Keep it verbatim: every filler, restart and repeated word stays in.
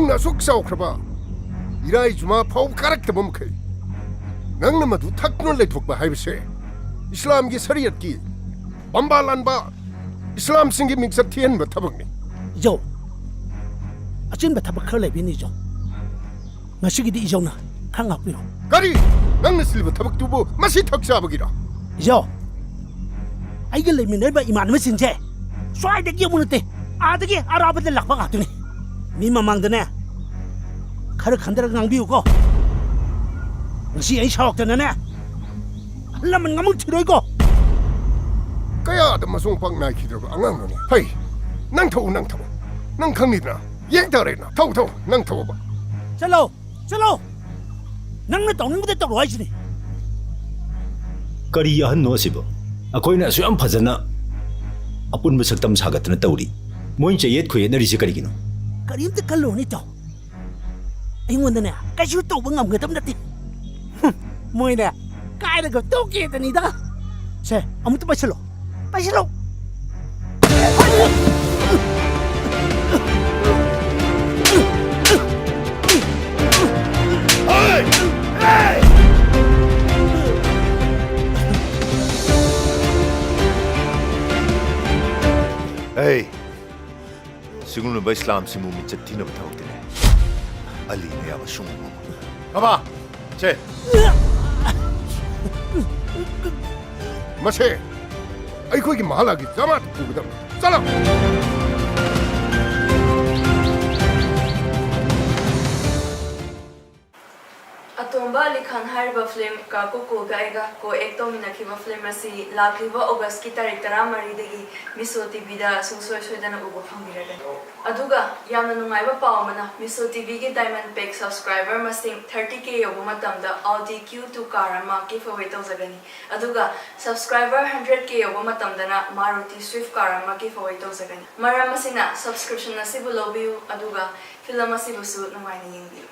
ꯅꯪꯅ ꯑꯁꯨꯛ ꯆꯥꯎꯈ꯭ꯔꯕ ꯏꯔꯥꯏ ꯖꯨꯃꯥ ꯐꯥꯎ ꯀꯥꯔꯛꯇꯕ ꯃꯈꯩ, ꯅꯪꯅ ꯃꯗꯨ ꯊꯛꯇꯨꯅ ꯂꯩꯊꯣꯛꯄ ꯍꯥꯏꯕꯁꯦ ꯏꯁꯂꯥꯝꯒꯤ ꯁꯔꯤꯌꯠꯀꯤ ꯕꯝꯕꯥ ꯂꯥꯟꯕ ꯏꯁꯂꯥꯝꯁꯤꯡꯒꯤ ꯃꯤꯡꯆꯠ ꯊꯤꯍꯟꯕ ꯊꯕꯛꯅꯤ꯫ ꯏꯖꯧ, ꯑꯆꯤꯟꯕ ꯊꯕꯛ ꯈꯔ ꯂꯩꯕꯩꯅꯤ, ꯏꯖꯧ꯫ ꯉꯁꯤꯒꯤꯗꯤ ꯏꯖꯧꯅ ꯈꯔ ꯉꯥꯛꯄꯤꯔꯣ꯫ ꯀꯔꯤ? ꯅꯪꯅ ꯁꯤꯜꯂꯤꯕ ꯊꯕꯛꯇꯨꯕꯨ ꯃꯁꯤ ꯊꯛ ꯆꯥꯕꯒꯤꯔꯣ? ꯏꯖꯧ, ꯑꯩꯒ ꯂꯩꯃꯤꯟꯅꯔꯤꯕ ꯏꯃꯥꯟꯅꯕꯁꯤꯡꯁꯦ ꯁ꯭ꯋꯥꯏꯗꯒꯤ ꯑꯃꯨꯛ ꯅꯠꯇꯦ, ꯑꯥꯗꯒꯤ ꯑꯔꯥꯞꯄꯗ ꯂꯥꯛꯄ ꯉꯥꯛꯇꯅꯤ꯫ ꯃꯤ ꯃꯃꯥꯡꯗꯅꯦ ꯈꯔ ꯈꯟꯊꯔꯒ ꯉꯥꯡꯕꯤꯌꯨꯀꯣ꯫ ꯉꯁꯤ ꯑꯩ ꯁꯥꯎꯔꯛꯇꯅꯅꯦ ꯑꯍꯜ ꯂꯃꯟ ꯉꯥꯃꯨ ꯊꯤꯔꯣꯏꯀꯣ꯫ ꯀꯌꯥꯗ ꯃꯁꯣꯡ ꯄꯥꯛ ꯅꯥꯏꯈꯤꯗ꯭ꯔꯕ ꯑꯉꯥꯡꯅꯣꯅꯦ꯫ ꯐꯩ, ꯅꯪ ꯊꯧ, ꯅꯪ ꯊꯧ꯫ ꯅꯪ ꯈꯪꯉꯤꯗꯅ, ꯌꯦꯡ ꯇꯥꯔꯦꯅ꯫ ꯊꯧ, ꯊꯧ, ꯅꯪ ꯊꯧꯕ꯫ ꯆꯠꯂꯣ, ꯆꯠꯂꯣ꯫ ꯅꯪꯅ ꯇꯧꯅꯤꯡꯕꯗ ꯇꯧꯔꯣ ꯍꯥꯏꯁꯤꯅꯤ꯫ ꯀꯔꯤ ꯑꯍꯟꯅꯣ ꯑꯁꯤꯕꯣ? ꯑꯩꯈꯣꯏꯅ ꯑꯁꯨꯛ ꯌꯥꯝ ꯐꯖꯅ ꯑꯄꯨꯟꯕ ꯁꯛꯇꯝ ꯁꯥꯒꯠꯇꯅ ꯇꯧꯔꯤ, ꯃꯣꯏꯅ ꯆꯌꯦꯠ ꯈꯣꯏꯌꯦꯠꯅꯔꯤꯁꯦ ꯀꯔꯤꯒꯤꯅꯣ? ꯀꯔꯤꯝꯇ ꯈꯜꯂꯨꯔꯅꯨ, ꯏꯇꯥꯎ꯫ ꯑꯩꯉꯣꯟꯗꯅꯦ ꯀꯩꯁꯨ ꯇꯧꯕ ꯉꯝꯒꯗꯕ ꯅꯠꯇꯦ꯫ ꯍꯨꯝ, ꯃꯣꯏꯅꯦ ꯀꯥꯏꯔꯒ ꯇꯣꯛꯀꯦꯗꯅꯤꯗ꯫ ꯁꯦ, ꯑꯃꯨꯛꯇ ꯄꯥꯏꯁꯤꯜꯂꯣ, ꯄꯥꯏꯁꯤꯜꯂꯣ꯫ ꯑꯩ ꯁꯤꯒꯨꯝꯂꯕ ꯏꯁꯂꯥꯝꯁꯤꯡꯕꯨ ꯃꯤꯡꯆꯠ ꯊꯤꯅꯕ ꯊꯕꯛꯇꯤꯅꯦ ꯑꯂꯤꯅ ꯌꯥꯕ ꯁꯨꯡꯉꯝ ꯉꯝꯃꯣꯏ꯫ ꯕꯥꯕꯥ, ꯁꯦ꯫ ꯃꯁꯦ ꯑꯩꯈꯣꯏꯒꯤ ꯃꯍꯜꯂꯥꯒꯤ ꯖꯃꯥꯠꯇ ꯄꯨꯒꯗꯕꯅꯤ꯫ ꯆꯠꯂꯣ! ꯑꯇꯣꯝꯕ ꯑꯂꯤ ꯈꯥꯟ ꯍꯥꯏꯔꯤꯕ ꯐꯤꯂꯝ ꯀꯥꯀꯨ ꯀꯨꯜꯒ ꯑꯩꯒ ꯀꯣ ꯑꯦꯛ ꯇꯧꯃꯤꯟꯅꯈꯤꯕ ꯐꯤꯂꯝ ꯑꯁꯤ ꯂꯥꯛꯂꯤꯕ ꯑꯣꯒꯁꯀꯤ ꯇꯥꯔꯤꯛ ꯇꯔꯥꯃꯔꯤꯗꯒꯤ ꯃꯤꯁꯣ ꯇꯤꯚꯤꯗ ꯁꯨꯡꯁꯣꯏ ꯁꯣꯏꯗꯅ ꯎꯕ ꯐꯪꯕꯤꯔꯒꯅꯤ꯫ ꯑꯗꯨꯒ ꯌꯥꯝꯅ ꯅꯨꯡꯉꯥꯏꯕ ꯄꯥꯎ ꯑꯃꯅ, ꯃꯤꯁꯣ ꯇꯤꯚꯤꯒꯤ ꯗꯥꯏꯃꯟ ꯄꯦꯛ ꯁꯕꯁꯀ꯭ꯔꯥꯏꯕꯔ ꯃꯁꯤꯡ ꯊꯥꯔꯇꯤ ꯀꯦ ꯌꯧꯕ ꯃꯇꯝꯗ Audi Q two car ꯑꯃ ꯒꯤꯐ ꯑꯋꯦ ꯇꯧꯖꯒꯅꯤ꯫ ꯑꯗꯨꯒ ꯁꯕꯁꯀ꯭ꯔꯥꯏꯕꯔ ꯍꯟꯗ꯭ꯔꯦꯠ ꯀꯦ ꯌꯧꯕ ꯃꯇꯝꯗꯅ ꯃꯥꯔꯨꯇꯤ ꯁ꯭ꯋꯤꯐ ꯀꯥꯔ ꯑꯃ ꯒꯤꯐ ꯑꯋꯦ ꯇꯧꯖꯒꯅꯤ꯫ ꯃꯔꯝ ꯑꯁꯤꯅ ꯁꯕꯁꯀ꯭ꯔꯤꯞꯁꯟ ꯑꯁꯤꯕꯨ ꯂꯧꯕꯤꯌꯨ, ꯑꯗꯨꯒ ꯐꯤꯂꯝ ꯑꯁꯤꯕꯨꯁꯨ ꯅꯨꯡꯉꯥꯏꯅ ꯌꯦꯡꯕꯤꯌꯨ꯫